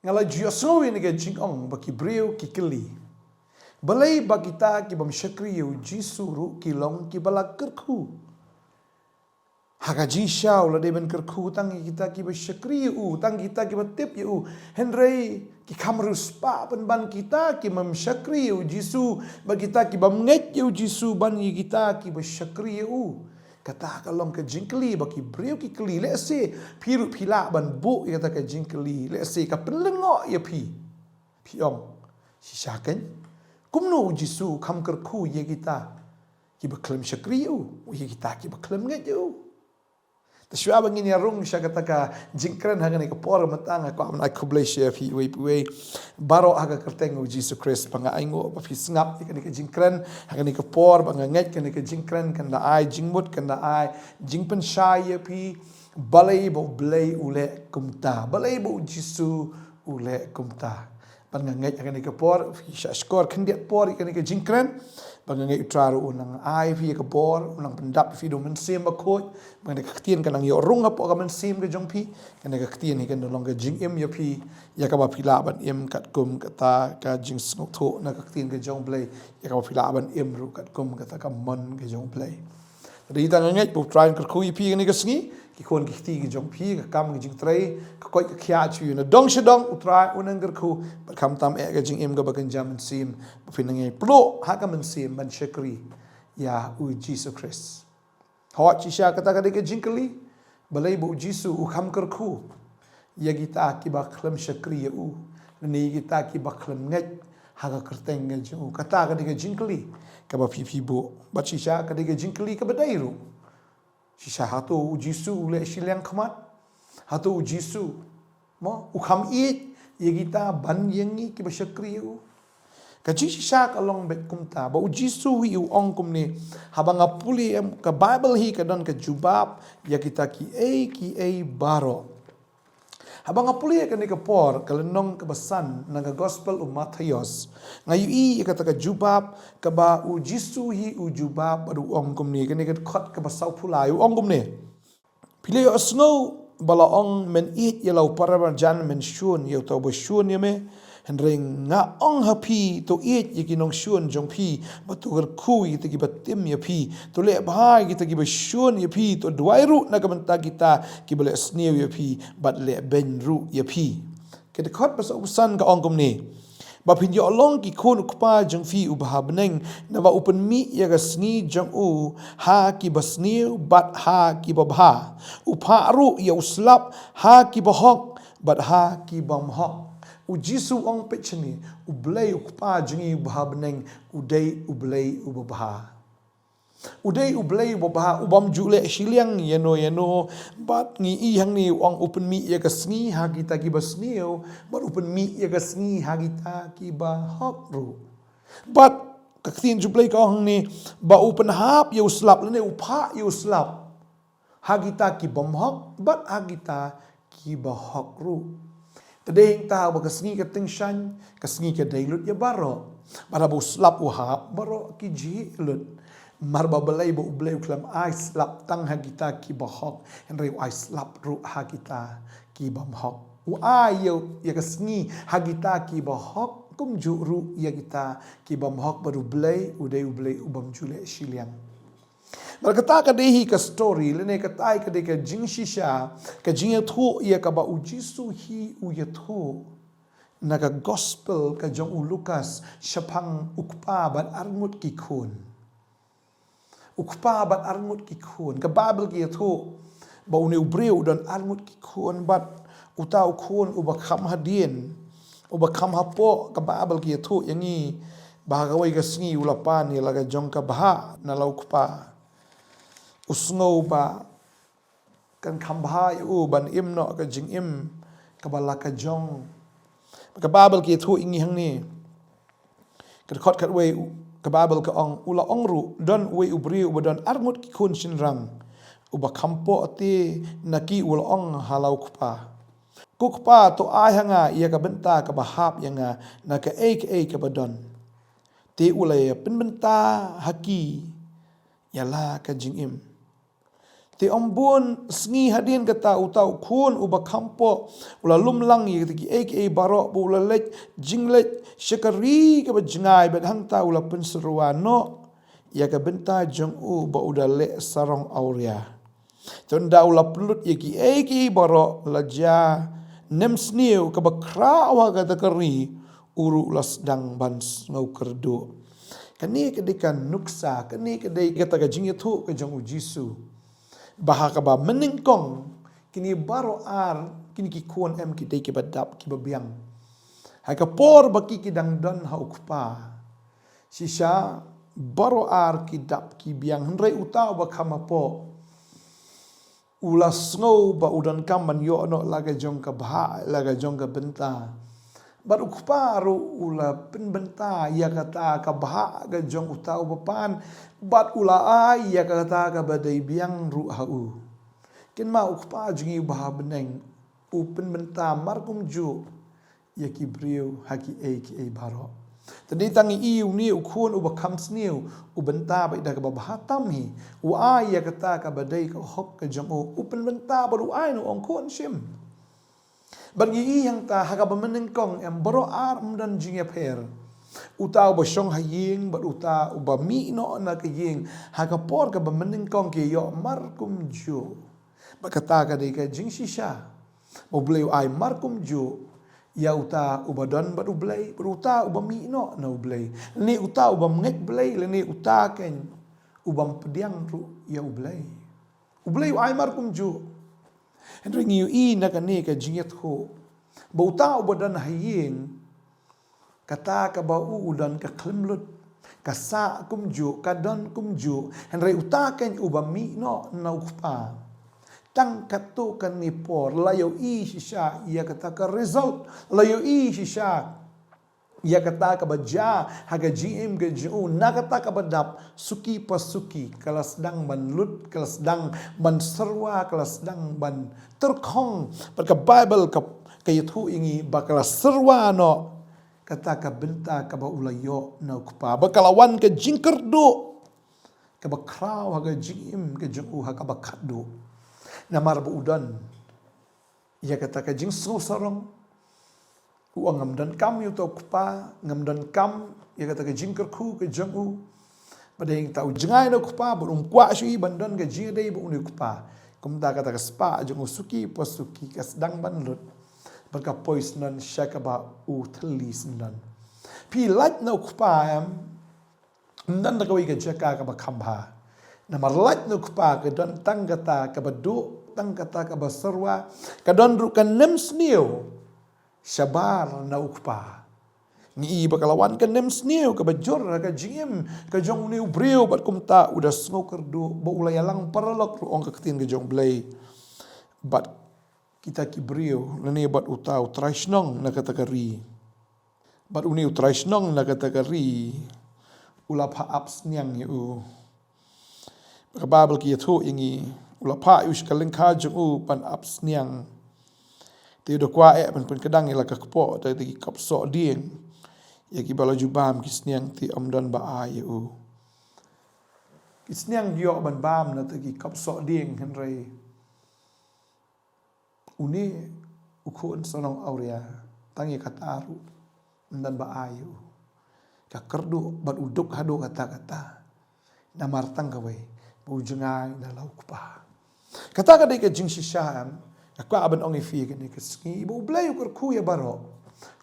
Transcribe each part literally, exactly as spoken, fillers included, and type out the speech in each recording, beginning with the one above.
Nga la ju ïohsngew ïa kane ka jingong ba ki briew ki kylli, balei ba kita ki bym shakri ïa u Jisu ruh ki long kiba la kyrkhu. Ha ka jingshisha u la dei ban kyrkhu tang ïa kita kiba shakri ïa u, tang kita kiba tip ïa u. Hynrei ki kham riewspah pynban kita ki bym shakri ïa u Jisu bad kita ki bym ngeit ïa u Jisu ban ïa kita kiba shakri ïa u. Kata ka long ka jingkylli ba ki briew ki kylli. Lehse phi ruh phi lah ban buh ïa kata ka jingkylli. Lehse ka pynlyngngoh ïa phi. Phi ong, shisha keiñ, kumno u Jisu u kham kyrkhu ïa kita kiba khlem shakri ïa u, ïa kita kiba khlem ngeit ïa u? Te shuwa ba ngin ïa rung sha kata ka jingkren ha kane ka por mynta, nga kwah ban ai khublei ïa phi iwei pa iwei baroh ha ka kyrteng u Jisu Khrist. Ba nga ainguh ba phi sngap ïa kane ka jingkren ha kane ka por, ba nga ngeit kane ka jingkren kan da ai jingmut, kan da ai jingpynshai ïa phi. Balei ba U Blei u leh kumta? Balei ba u Jisu u leh kumta? Bad nga ngeit ha kane ka por phi shah shkor khyndiat por ïa kane ka jingkren. Bad nga ngeit U Trai ruh u nang ai phi ïa ka bor, u nang pyndap ïa phi da U Mynsiem Bakhuid. Bad kane ka ktien ka nang ïoh rung hapoh ka mynsiem ka jong phi. Kane ka ktien hi kan da long ka jingim ïa phi, ïa kaba phi lah ban im katkum kata ka jingsngewthuh na ka ktien ka jong U Blei, ïa kaba phi lah ban im ruh katkum kata ka mon ka jong U Blei. Te dei tang nga ngeit ba U Trai un kyrkhu ïa phi kane ka sngi, ki khun ki kti ki jong phi, ka kam ka jingtrei, ka koit ka khiah jong phi, na dong sha dong U Trai un nang kyrkhu. Bad khamtam eh ka jingim kaba kynja mynsiem, ba phin nang ïai pynlong ha ka mynsiem ban shakri ïa u Jisu Khrist. Hooid, shisha kata ka dei ka jingkylli, balei ba u Jisu u kham kyrkhu ïa kita kiba khlem shakri ïa u, ne ïa kita kiba khlem ngeit ha ka kyrteng ka jong u? Kata ka dei ka jingkylli kaba phi phi buh. Bad shisha ka dei ka jingkylli kaba dei ruh. Shisha hato u Jisu u leh shiliang khmat? Hato u Jisu, mo, u kham ïeit ïa kita ban ïa ngi kiba shakri ïa u? Ka jingshisha ka long beit kumta, ba u Jisu hi u ong kumne. Haba nga pule em, ka Baibl hi ka don ka jubab ïa kita kiei kiei baroh. Haba nga pule ïa kane ka por, ka lynnong kaba san na ka Gospel u Mathaios, nga ïohi ïa kata ka jubab kaba u Jisu hi u jubab bad u ong kumne. Kane ka dkhot kaba sawphew lai, u ong kumne: Phi la ïohsngew ba la ong, men ïeit ïa la u para marjan, men shun ïa uta uba shun ïa me. Hynrei nga ong ha phi, to ïeit ïa ki nongshun jong phi, bad to kyrkhu ïa kita kiba tim ïa phi, to leh bha ïa kita kiba shun ïa phi, to duwai ruh na ka bynta kita kiba leh sniew ïa phi bad leh beiñ ruh ïa phi. Ka dkhot ba sawphew san ka ong kumne: Ba phin ïoh long ki khun u Kpa jong phi uba ha bneng, naba u pynmih ïa ka sngi jong u ha kiba sniew bad ha kiba bha, u phah ruh ïa u slap ha kiba hok bad ha ki bym hok. U Jisu u ong peit shane, U Blei u Kpa jong ngi uba ha bneng u dei U Blei uba bha. U dei U Blei uba bha, u bym ju leh shiliang ïano ïano. Bad ngi i hangne u ong u pynmih ïa ka sngi ha kita kiba sniew, bad u pynmih ïa ka sngi ha kita kiba hok ruh. Bad ka ktien jong U Blei ka ong hangne, ba u pynhap ïa u slap, lane u phah ïa u slap ha kita ki bym hok bad ha kita kiba hok ruh. Te dei hangta ba ka sngi ka tyngshaiñ, ka sngi ka dei lut ïa baroh. Bad haba u slap u hap, baroh ki jhieh lut. Namar ba balei ba U Blei u khlem ai slap tang ha kita kiba hok, hynrei u ai slap ruh ha kita ki bym hok. U ai ïa, ïa ka sngi ha kita kiba hok, kumjuh ruh ïa kita ki bym hok, bad U Blei u dei U Blei u bym ju leh shiliang. Bad kata ka dei hi ka story, lane kata ka dei ka jingshisha, ka jingïathuh ïa kaba u Jisu hi u ïathuh na ka Gospel ka jong u Lukas shaphang u kpa bad arngut ki khun. U kpa bad arngut ki khun. Ka Baibl ka ïathuh ba une u briew u don arngut ki khun, bad uta u khun uba kham hadien, uba kham hapoh, ka Baibl ka ïathuh ïa ngi ba ha kawei ka sngi u la pan ïa la ka jong ka bhah na la u kpa. U sngew ba kan kham bha ïa u ban im noh ka jingim kaba la ka jong. Ka Baibl ka ïathuh ïa ngi hangne. Ka dkhot khatwei, ka Baibl ka ong, u la ong ruh, don uwei u briew uba don arngut ki khun shynrang, uba kham poh te na ki, u la ong ha la u kpa: Ko kpa, to ai ha nga ïa ka bynta kaba hap ïa nga na kaei kaei kaba don. Te u la ïa pynbynta ha ki ïa la ka jingim. Te ym bun sngi hadien kata uta u khun uba kham poh u la lum lang ïa kita kiei kiei baroh bad u la leit jingleit sha ka ri kaba jngai bad hangta u la pynsyrwa noh ïa ka bynta jong u ba u da leh sarong awria. Te ynda u la pynlut ïa kiei kiei baroh la jia nemsniew kaba khraw ha kata ka ri, u ruh u la sdang ban sngew kyrduh. Kane ka dei ka nuksa, kane ka dei kata ka jingïathuh ka jong u Jisu. Ba ha kaba mynnyngkong kine baroh ar, kine ki khun em ki dei kiba dap kiba biang. Ha ka por ba ki ki dang don ha u kpa, shisha baroh ar ki dap ki biang, hynrei uta uba kham hapoh u la sngew ba u donkam ban ïoh noh la ka jong ka bhah, la ka jong ka bynta. Bad u kpa ruh u la pynbynta ïa kata ka bhah ka jong uta uba pan, bad u la ai ïa kata kaba dei biang ruh ha u. Kynmaw, u Kpa jong ngi uba ha bneng u pynbynta markumjuh ïa ki briew ha kiei kiei baroh. Te dei tang i une u khun uba kham sniew u bynta bad da kaba bha tam hi, u ai ïa kata kaba dei ka hok ka jong u, u pynbynta bad u ai noh, u ong, khun, shim. Bad ngi i hangta ha kaba mynnyngkong em, baroh ar ym don jingïapher. Uta uba shong ha ïing bad uta uba mih noh na ka ïing ha ka por kaba mynnyngkong ki ïoh markumjuh. Bad kata ka dei ka jingshisha ba U Blei u ai markumjuh ïa uta uba don bad U Blei bad uta uba mih noh na U Blei, lane uta uba ngeit Blei lane uta ken uba pdiang ruh ïa U Blei. U Blei u ai markumjuh. Hynrei ngi ïohi na kane ka jingïathuh ba uta uba don ha ïing, kata kaba u u don ka khlem lut, ka sah kumjuh, ka don kumjuh, hynrei uta ken uba mih noh na u Kpa. Tang katto katne por la ïohi shisha ïa kata ka result, la ïohi shisha ïa kata kaba jia ha ka jingim ka jong u. Na kata kaba dap suki pa suki ka la sdang ban lut, ka la sdang ban syrwa, ka la sdang ban tyrkhong. Bad ka Baibl ka, ka ïathuh ïa ngi ba ka la syrwa noh kata ka bynta kaba u la ïoh na u Kpa, ba ka la wan ka jingkyrduh kaba khraw ha ka jingim ka jong u ha kaba khatduh. Namar ba u don ïa kata ka jingsngewsarong. U ong, ngam donkam ïa uta u Kpa, ngam donkam ïa kata ka jingkyrkhu ka jong u. Bad dei hangta u jngai na u Kpa bad um kwah shuh ban don ka jingïadei bad une u Kpa. Kumta kata ka spah jong u suki pa suki ka sdang ban lut. Bad ka poi syndon sha kaba u thylli syndon. Phi, lait na u Kpa em, ym don da kawei ka jaka kaba kham bha. Namar lait na u Kpa ka don tang kata kaba duh, tang kata kaba syrwa, ka don ruh ka nemsniew shabar na u Kpa. Ngi i ba ka la wan ka nemsniew kaba jur ha ka jingim ka jong une u briew bad kumta u da sngew kyrduh ba u la ïalang paralok ruh, ong ka ktien ka jong U Blei. Bad kita ki briew lane bad uta u trai shnong na kata ka ri. Bad une u trai shnong na kata ka ri u la phah ap sniang ïa u. Ka Baibl ka ïathuh ïa ngi, u la phah ïa u sha ka lyngkha jong u ban ap sniang. Te u da kwah eh ban pynkdang ïa la ka kpoh da ki kop soh dieng ïa kiba la ju bam ki sniang, te ym don ba ai ïa u. Ki sniang ki ïoh ban bam na ta ki kop soh dieng, hynrei une u khun sarong awria tang ïa kata ruh ym don ba ai ïa u. Ka kyrduh bad u duk haduh katta katta. Namar tang kawei, ba u jngai na la u Kpa. Kata ka dei ka jingshisha, em, nga kwah ban ong ïa phi kane ka sngi ba U Blei u kyrkhu ïa baroh.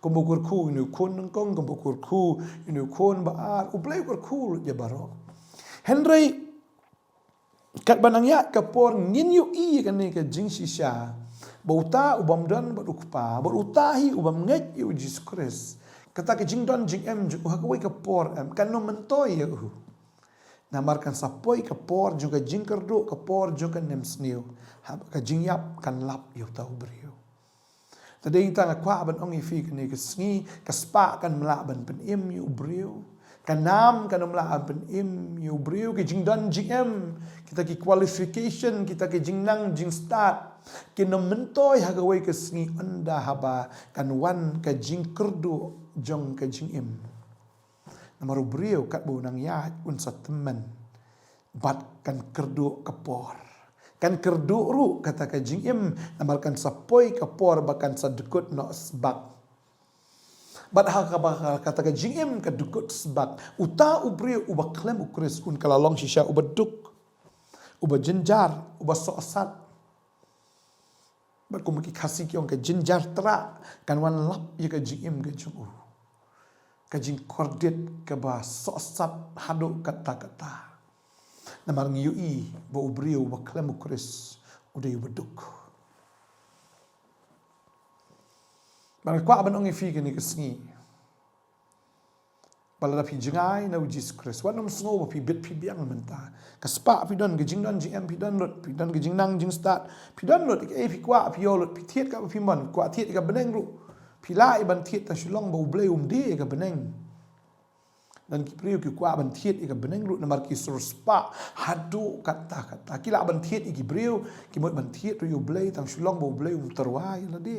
Kumba u kyrkhu ïa une u khun nyngkong, kumba u kyrkhu ïa une u khun ba ar, U Blei u kyrkhu lut ïa baroh. Hynrei katba nang ïaid ka por ngin ïohi ïa kane ka jingshisha ba uta u bym don bad u Kpa, bad uta hi u bym ngeit ïa u Jisu Khrist, kata ka jingdon jingem jong u ha kawei ka por, em, kan ym myntoi ïa u. Namar kan sa poi ka por jong ka jingkyrduh, ka por jong ka nemsniew, haba ka jingïap kan lap ïa uta u briew. Te dei tang nga kwah ban ong ïa phi kane ka sngi, ka spah kan ym lah ban pynim ïa u briew. Ka nam kan ym lah ban pynim ïa u briew. Ki jingdon jingem, kita ki qualification, kita ki jingnang jingstad, kin ym myntoi ha kawei ka sngi, ynda haba kan wan ka jingkyrduh jong ka jingim. Namar u briew katba u nang ïaid un sa tymmen bad kan kyrduh ka por. Kan kyrduh ruh kata ka jingim, namar kan sa poi ka por ba kan sa dkut noh sbak. Bad ha kaba kata ka jingim ka dkut sbak, uta u briew uba khlem u Khrist un kylla long shisha uba duk, uba jynjar, uba sohsat. Bad kum ki Khasi ki ong, ka jynjar trah kan wan lap ïa ka jingim ka jong u. Ka jingkordit kaba sohsat haduh katta katta. Namar ngi ïohi ba u briew uba khlem u Khrist u dei uba duk. Bad nga kwah ban ong ïa phi kane ka sngi, ba lada phi jngai na u Jisu Khrist, wat nym sngew ba phi bit phi biang mynta. Ka spah phi don, ka jingdon jingem phi don lut, phi don ka jingnang jingstad phi don lut, ïa kaei phi kwah phi ïoh lut, phi thied kaba phi mon, kwah thied ïa ka bneng ruh. Phi lah ïa ban thied, tang shu long ba U Blei um die ïa ka bneng. Don ki briew ki kwah ban thied ïa ka bneng ruh namar ki sngewspah haduh katta katta. Ki lah ban thied ïa ki briew, ki mut ban thied ruh ïa U Blei, tang shu long ba U Blei um tyrwa ïa lade.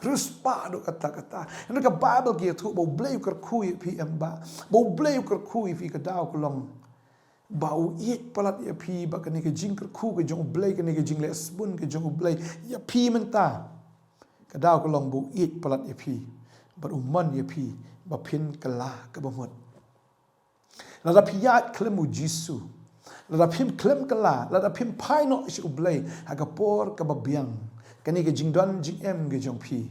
Sngewspah haduh katta katta. Hynrei ka Baibl ka ïathuh ba U Blei u kyrkhu ïa phi em, ba, ba U Blei u kyrkhu ïa phi, ka daw ka long ba u ïeit palat ïa phi, ba kane ka jingkyrkhu ka jong U Blei, kane ka jingleh sbun ka jong U Blei ïa phi mynta, ka daw ka long ba u ïeit palat ïa phi bad u mon ïa phi ba phin kylla kaba mut. Lada phi ïaid khlem U Jisu, lada phim khlem kylla, lada phim phai noh sha U Blei ha ka por kaba biang, kane ka jingdon jingem ka jong phi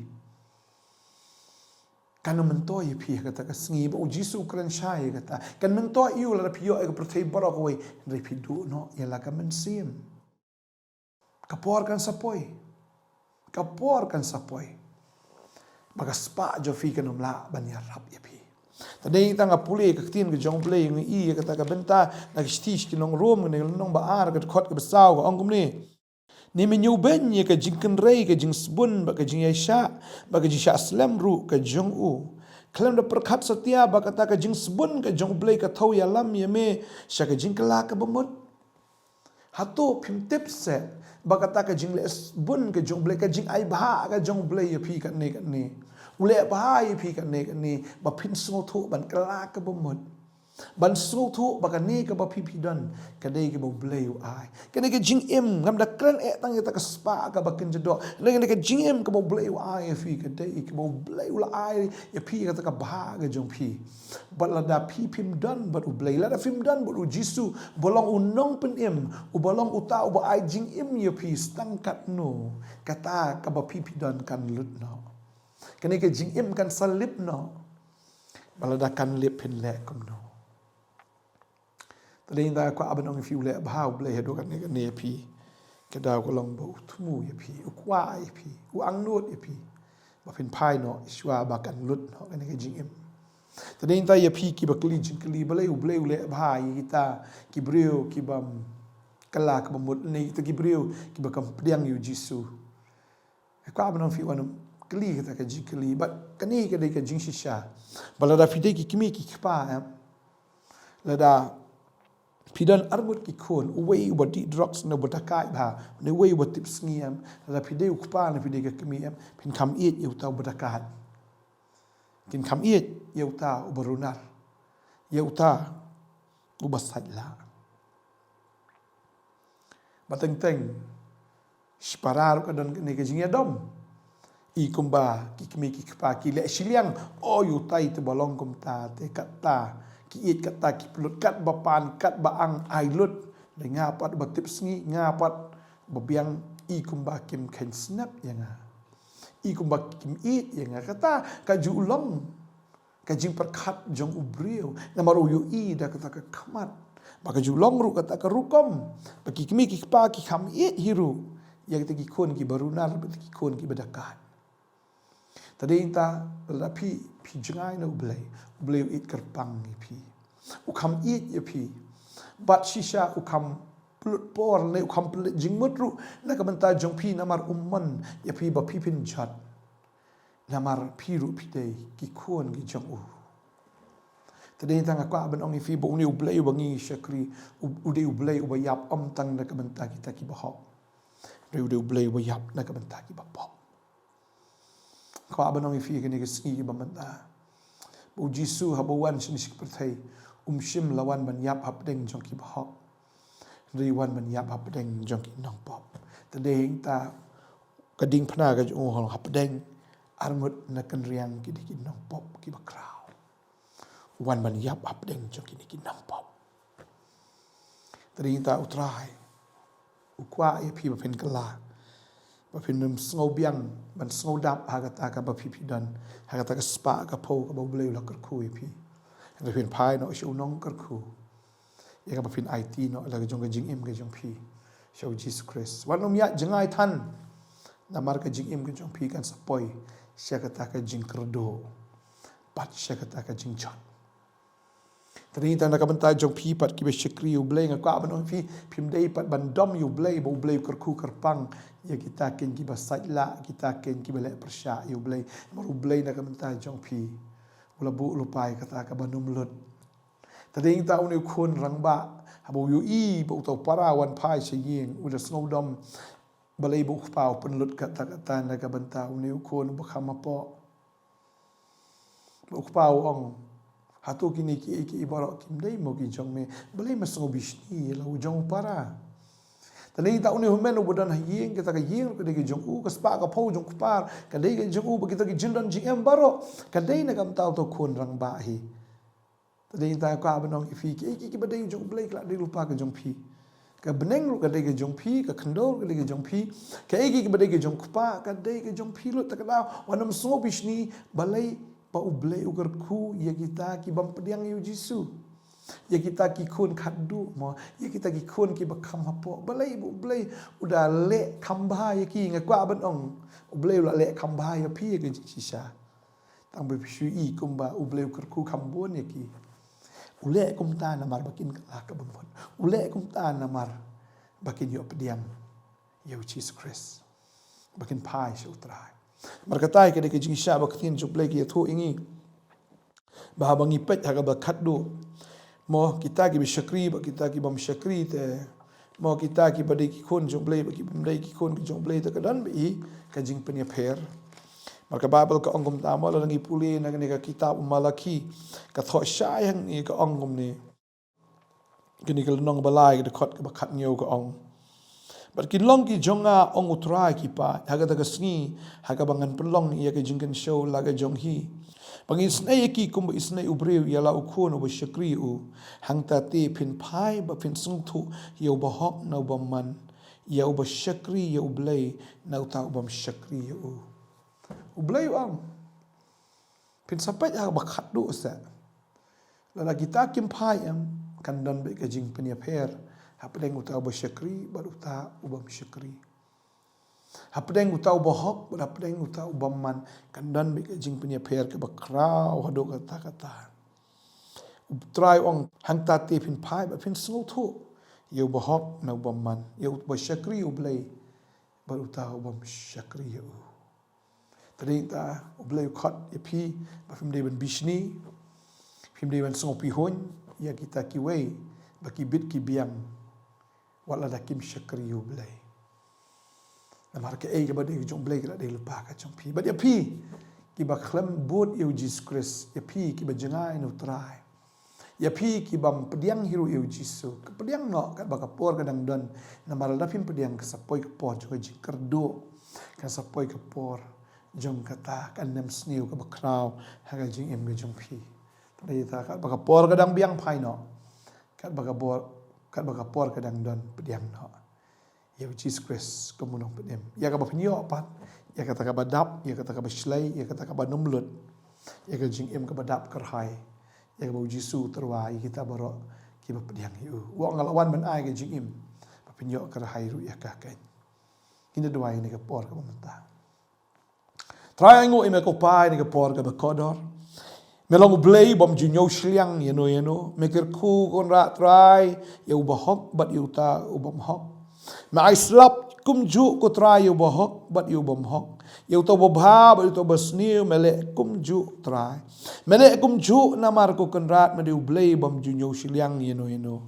kan ym myntoi ïa phi ha kata ka sngi. Ba U Jisu u kren shai ïa kata. Kan myntoi ïa u lada phi ïoh ïa ka pyrthei baroh kawei, hynrei phi duh noh ïa la ka mynsiem. Ka por kan sa poi. Ka por kan sa poi ba ka spah jong phi kan ym lah ban ïarap ïa phi. Te dei tang nga pule ka ktien ka jong U Blei, nga i ïa kata ka bynta na ka shithi sha ki nong Rom, na ka lynnong ba ar, ka dkhot kaba saw, ka ong kumne: Ne men ïoh beiñ ïa ka jingkynrei, ka jingsbun bad ka jingïaishah bad ka jingshah slem ruh ka jong u, khlem da pyrkhat satia ba kata ka jingsbun ka jong U Blei ka thew ïalam ïa me sha ka jingkylla kaba mut. Hato phim tip seh ba kata ka jingleh sbun ka jong U Blei, ka jingai bha ka jong U Blei ïa phi katne katne, u leh bha ïa phi katne katne, ba phin sngewthuh ban kylla kaba mut, ban sngewthuh ba kane kaba phi phi don ka dei kaba U Blei u ai. Kane ka jingim, ngam da kren eh tang ïa kata ka spah kaba kynja doh. Kane, kane ka jingim kaba U Blei u ai ïa phi ka dei kaba U Blei u la ai ïa phi, kata ka bha ka jong phi. Bad lada phi phim don bad U Blei, lada phim don bad U Jisu uba long u nongpynim, uba long uta uba ai jingim ïa phi, tang katno kata kaba phi phi don kan lut noh. Kane ka jingim kan sa lip noh. Bad lada kan lip, phin leh kumno? Te dei tang nga kwah ban ong ïa phi, u leh bha U Blei haduh katne katne ïa phi, ka daw ka long ba u thmu ïa phi, u kwah ïa phi, u angnud ïa phi ba phin phai noh shuwa ba kan lut noh kane ka jingim. Te dei tang ïa phi kiba kylli jingkylli, balei U Blei u leh bha ïa kita ki briew kiba kylla kaba mut, ne kita ki briew kiba kam pdiang ïa U Jisu. Nga kwah ban ong ïa phi, wat nym kylli kata ka jingkylli. Bad kane ka dei ka jingshisha. Bad lada phi dei ki kmie ki kpa, em, lada phi don arngut ki khun, uwei uba dih drugs ne uba dakaid bha, ne uwei uba tip sngi, em, lada phi dei u kpa ne phi dei ka kmie, em, phin kham ïeit ïa uta uba dakaid. Kin kham ïeit ïa uta uba runar, ïa uta uba sait lah. Ba teng teng shipara ruh ka don kane ka jingïadom. I kumba ki kmie ki kpa ki leh shiliang, o, ïa utai te ba long kumta, te katta ki ïeit, katta ki pynlut, kat ba pan, kat ba ang, ai lut. Dei nga pat ba tip sngi, nga pat ba biang, i kumba kim kheiñ snep ïa nga, i kumba kim ïeit ïa nga. Kata ka ju long ka jingpyrkhat jong u briew, namar u ïohi da kata ka khmat. Ba ka ju long ruh kata ka rukom ba ki kmie ki kpa ki kham ïeit hi ruh ïa kita ki khun kiba runar, ba kita ki khun kiba dakaid. Te dei tang lada phi, phi jngai na U Blei, U Blei u ïeit kyrpang ïa phi, u kham ïeit ïa phi. Bad shisha u kham pynlut por ne u kham pynlut jingmut ruh na ka bynta jong phi, namar u mon ïa phi ba phi phin jot. Namar phi ruh phi dei ki khun ki jong u. Te dei tang nga kwah ban ong ïa phi ba une U Blei uba ngi shakri, u, u dei U Blei uba ïap, ym tang na ka bynta kita kiba hok. Hynrei u dei U Blei uba ïap na ka bynta kiba pop. Kwah ban ong ïa phi kane ka sngi kiba mynta, ba U Jisu haba u wan shane sha ka pyrthei, um shym la wan ban ïap hapdeng jong kiba hok. Hynrei u wan ban ïap hapdeng jong ki nongpop. Te dei hangta ka diengphna ka jong u ha long hapdeng arngut na kynriang ki dei ki nongpop kiba khraw. U wan ban ïap hapdeng jong kine ki nongpop. Te dei hangta u Trai u kwah ïa phi ba phin kylla, ba phin ym sngewbiang ban sngewdap ha kata kaba phi phi don, ha kata ka spah ka phew kaba U Blei u la kyrkhu ïa phi. Hynrei phin phai noh sha u nongkyrkhu ïa kaba phin aiti noh la ka jong ka jingim ka jong phi sha U Jisu Khrist. Wat nym ïaid jngai than, namar ka jingim ka jong phi kan sa poi sha kata ka jingkyrduh bad sha kata ka jingjot. Te dei tang na ka bynta jong phi pat kiba shakri ïa U Blei, nga kwah ban ong phi, phim dei pat ban dom ïa U Blei ba U Blei u kyrkhu kyrpang ïa kita kin kiba sait lah, kita kin kiba leh pyrshah ïa U Blei. Namar U Blei na ka bynta jong phi u la buh lypa ïa kata kaba nym lut. Te dei tang une u khun rangbah, haba u ïohi ba uta u para u wan phai sha ïing, u la sngewdom balei ba u kpa u pynlut katta katta na ka bynta une u khun uba kham hapoh. Ba u kpa u ong, hato kine kiei kiei baroh kim dei mo ki jong me? Balei me sngew bishni ïa la u jong u para? Te dei tang une u hynmen uba don ha ïing, kata ka ïing ruh ka dei ka jong u, ka spah ka phew jong u kpa ka dei ka jong u, bad kita ki jingdon jingem baroh ka dei na ka bynta uta u khun rangbah hi. Te dei tang nga kwah ban ong ïa phi, kiei kiei kiba dei jong U Blei ki la dei lypa ka jong phi. Ka bneng ruh ka dei ka jong phi, ka khyndew ruh ka dei ka jong phi. Kiei kiei kiba dei ka jong u kpa ka dei ka jong phi lut. Te ka daw wat nym sngew bishni, balei ba U Blei u kyrkhu ïa kita ki bym pdiang ïa U Jisu, ïa kita ki khun khatduh mo, ïa kita ki khun kiba kham hapoh? Balei ba U Blei u da leh kham bha ïa ki? Nga kwah ban ong, U Blei u la leh kham bha ïa phi ïa ka jingshisha. Tang ba phi shu i kumba U Blei u kyrkhu kham bun ïa ki. U leh kumta namar ba kin kylla ka bamut. U leh kumta namar ba kin ïoh pdiang ïa U Jisu Khrist, ba kin phai sha U Trai. Namar kata ka dei ka jingshisha ba ka ktien jong U Blei ka ïathuh ïa ngi, ba haba ngi peit ha kaba khatduh, mo, kita kiba shakri bad kita ki bym shakri, te mo, kita kiba dei ki khun jong U Blei bad ki bym dei ki khun jong U Blei, te ka don beit ka jingpynïapher. Namar ka Baibl ka ong kumta mo, lada ngi pule na kane ka kitab u Malakhi, ka thoh shai hangne ka ong kumne. Kane ka lynnong ba lai, ka dkhot kaba khathynñiew ka ong, bad kin long ki jong nga, ong U Trai ki paid, ha kata ka sngi ha kaba ngan pynlong ïa ka jingkynshew la ka jong hi, ba ngin isynei ïa ki kumba isynei u briew ïa la u khun uba shakri ïa u. Hangta te phin phai bad phin sngewthuh ïa u bahok na u bymman, ïa uba shakri ïa U Blei na uta u bym shakri ïa u. U Blei u ong, phin sa peit ha kaba khatduh seh. Lada kita kim phai, em, kan don beit ka jingpynïapher hapdeng uta uba shakri bad uta u bym shakri, hapdeng uta u bahok bad hapdeng uta u bymman. Kan don beit ka jingpynïapher kaba khraw haduh katta katta. U Trai u ong, hangta te phin phai bad phin sngewthuh ïa u bahok na u bymman, ïa uba shakri ïa U Blei bad uta u bym shakri ïa u. Te dei tang U Blei u khot ïa phi ba phim dei ban bishni, phim dei ban sngewpihun ïa kita kiwei ba ki bit ki biang, wat lada kim shakri ïa U Blei. Namar kaei kaba dei ka jong U Blei ka la dei lypa ka jong phi. Bad ïa phi kiba khlem bud ïa U Jisu Khrist, ïa phi kiba jngai na U Trai, ïa phi ki bym pdiang hi ruh ïa U Jisu, ka pdiang noh katba ka por ka dang don. Namar lada phim pdiang, kan sa poi ka por jong ka jingkyrduh, kan sa poi ka por jong kata ka nemsniew kaba khraw ha ka jingim ka jong phi. Te dei tang katba ka por ka dang biang, phai noh. Katba ka por, katba ka por ka dang don, pdiang noh ïa U Jisu Khrist kum u Nongpynim. Ïa kaba phin ïoh pat, ïa kata kaba dap, ïa kata kaba shlei, ïa kata kaba nym lut, ïa ka jingim kaba dap kyrhai, ïa kaba U Jisu u tyrwa ïa kita baroh kiba pdiang ïa u. U ong, nga la wan ban ai ka jingim ba phin ïoh kyrhai ruh ïa ka keiñ. Ngin ïa duwai ha kane ka por kaba mynta. Trai, ainguh ïa me ko Pa ha kane ka por kaba kordor. Me long U Blei bym ju ñiew shiliang ïano ïano. Me kyrkhu Kynrad Trai ïa u bahok bad ïa uta u bym hok. Me ai slap kumjuh ko Trai ïa u bahok bad ïa u bym hok, ïa uta u babha bad ïa uta u basniew. Me leh kumjuh Trai. Me leh kumjuh namar ko Kynrad me dei U Blei bym ju ñiew shiliang ïano ïano.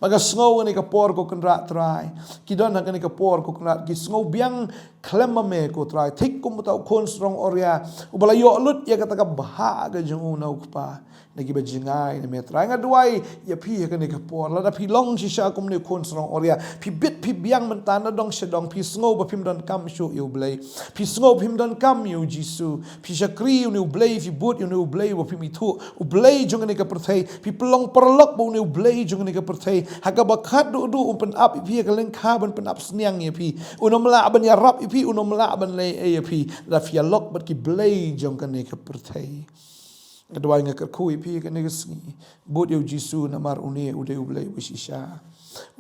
Ba ka sngew kane ka por ko Kynrad Trai. Ki don ha kane ka por ko Kynrad, ki sngew biang khlem ma me ko Trai. Thik kum uta u khun sarong Oria uba la ïoh lut ïa kata ka bhah ka jong u na u kpa. Na kiba jngai na me Trai, nga duwai ïa phi ha kane ka por. Lada phi long shisha kumne u khun sarong Oria, phi bit phi biang mynta na dong sha dong, phi sngew ba phim donkam shuh ïa U Blei, phi sngew phim donkam ïa U Jisu. Phi shakri une U Blei, phi bud ïa une U Blei uba phim ithuh, U Blei jong kane ka pyrthei. Phi pynlong paralok ba une U Blei jong kane ka pyrthei. Ha kaba khatduh duh un pynap ïa phi ha ka lyngkha ban pynap sniang ïa phi. Un ym lah ban ïarap ïa phi, un ym lah ban leh ei ei ïa phi. Lada phi ïalok bad ki blei jong kane ka pyrthei. Nga duwai, nga kyrkhu ïa phi kane ka sngi. Bud ïa U Jisu namar une u dei U Blei uba shisha.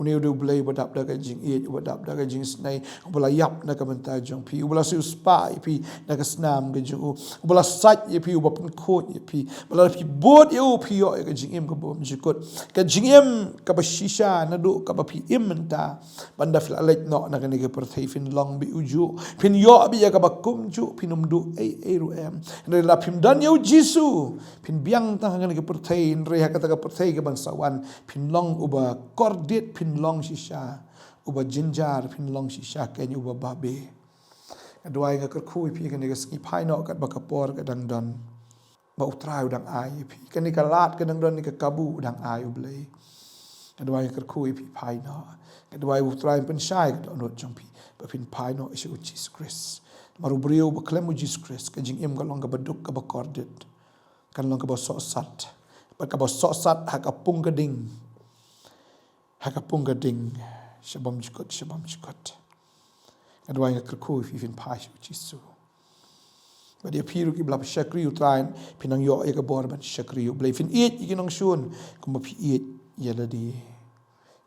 Une u dei U Blei uba dap da ka jingïeit, uba dap da ka jingisynei, uba la ïap na ka bynta jong phi, uba la siewspah ïa phi na ka snam ka jong u, uba la sait ïa phi, uba pynkhuid ïa phi. Ba lada phi bud ïa u, phi ïoh ïa ka jingim kaba bymjukut, ka jingim kaba shisha naduh kaba phi im mynta. Ban da phi la leit noh na kane ka pyrthei, phin long beit ujuh, phin ïoh beit ïa kaba kumjuh, phin ym duh ei ei ruh em. Hynrei lada phim don ïa U Jisu, phin biang tang ha kane ka pyrthei, hynrei ha kata ka pyrthei kaban sa wan, phin long uba kordit, phin long shisha uba jynjar, phin long shisha kein uba babe. Nga duwai, nga kyrkhu ïa phi kane ka sngi, phai noh katba ka por ka dang don. Ba U Trai u dang ai ïa phi. Kane ka lad ka dang don, ne ka kabu u dang ai U Blei. Nga duwai, nga kyrkhu ïa phi, phai noh. Nga duwai U Trai un pynshai ka dohnud jong phi ba phin phai noh sha U Jisu Khrist. Namar u briew uba khlem U Jisu Khrist, ka jingim ka long kaba duk, kaba kordit. Kan long kaba sohsat. Bad kaba sohsat ha ka pung ka ding. Ha ka pung ka ding sha bymjukut, sha bymjukut. Nga duwai, nga kyrkhu ïa phi, phin phai sha U Jisu. Bad ïa phi ruh kiba la shakri U Trai, phin nang ïoh ïa ka bor ban shakri U Blei. Phin ïeit ïa ki nongshun kumba phi ïeit ïa lade.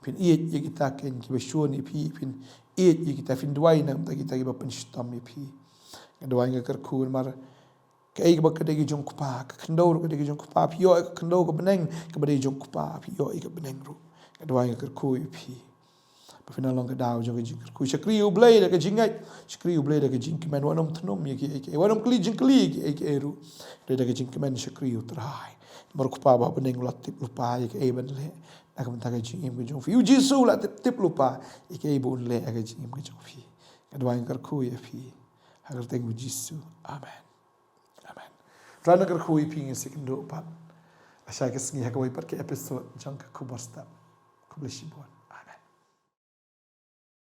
Phin ïeit ïa kita kein kiba shun ïa phi, phin ïeit ïa kita, phin duwai na ka bynta kita kiba pynshitom ïa phi. Nga duwai, nga kyrkhu namar kaei kaba ka dei ka jong U Kpa, ka khyndew ruh ka dei ka jong U Kpa. Phi ïoh ïa ka khyndew ka bneng kaba dei jong U Kpa, phi ïoh ïa ka bneng ruh. Nga duwai, nga kyrkhu ïa phi ba phin nang long ka daw jong ka jingkyrkhu. Shakri U Blei da ka jingngeit, shakri U Blei da ka jingkmen, wat nym thnum ïa kiei kiei, wat nym kylli jingkylli ïa kiei kiei ruh. Hynrei da ka jingkmen shakri U Trai. Namar U Kpa ba ha bneng u la tip lypa ïa kaei ban leh na ka bynta ka jingim ka jong phi. U Jisu u la tip, tip lypa ïa kaei ba un leh ha ka jingim ka jong phi. Nga duwai, nga kyrkhu ïa phi ha ka kyrteng U Jisu. Amen. Amen. Trai un kyrkhu ïa phi, ngin sa ïakynduh pat ha ka sngi ha kawei pat ka episode jong ka Khubor Step. Khublei shibun.